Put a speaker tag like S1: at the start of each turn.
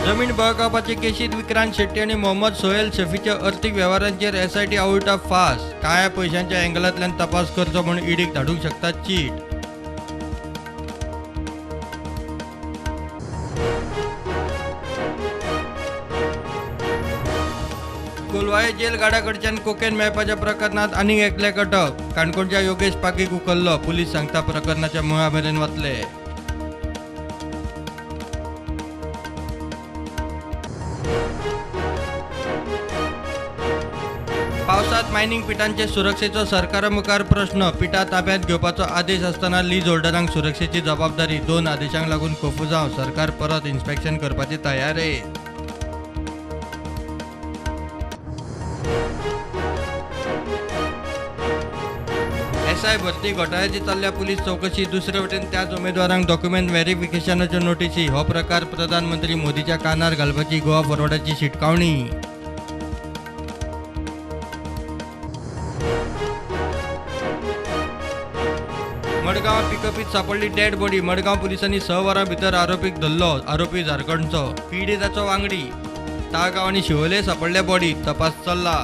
S1: जमीन बळकावपाचे केशीत विक्रांत शेट्टी आनी मोहम्मद सोहेल शफीच्या अर्थीक वेव्हारांचेर एसआयटी आवळटा फास. काळ्या पयशांच्या अँगलांतल्यान तपास करचो म्हूण ईडीक धाडूंक शकता चीट. कोलवाळे जेल गाड्याकडच्यान कोकेन मेळपाच्या प्रकरणात आनीक एकल्याक अटक. काणकोणच्या योगेश पागीक उखल्लो. पुलीस सांगता प्रकरणाच्या मुळा मेरेन वतले. पावसात मायनिंग पिटांचे सुरक्षेचो सरकारा मुखार प्रश्न. पिटा ताब्यात घेवपाचो आदेश आसतना लीज होल्डरांक सुरक्षेची जबाबदारी. 2 आदेशांक लागून कोफुजांव. सरकार परत इन्स्पेक्शन करपाची तयारी. एसआय भरती घोटाळ्याची चल्ल्या पुलीस चौकशी. दुसरे वटेन त्याच उमेदवारांक डॉक्युमेंट व्हेरिफिकेशनाच्यो नोटीसी. हो प्रकार प्रधानमंत्री मोदीच्या कानार घालपाची गोवा फॉरवर्डाची शिटकावणी. मडगांव पिकअपीत सापडली डेड बॉडी. मडगांव पुलिसांनी 6 वरां भितर आरोपीक धरलो. आरोपी झारखंडचो, पिडिताचो वांगडी. ताळगांव आनी शिवोले सापडल्या बॉडी. तपास चल्ला.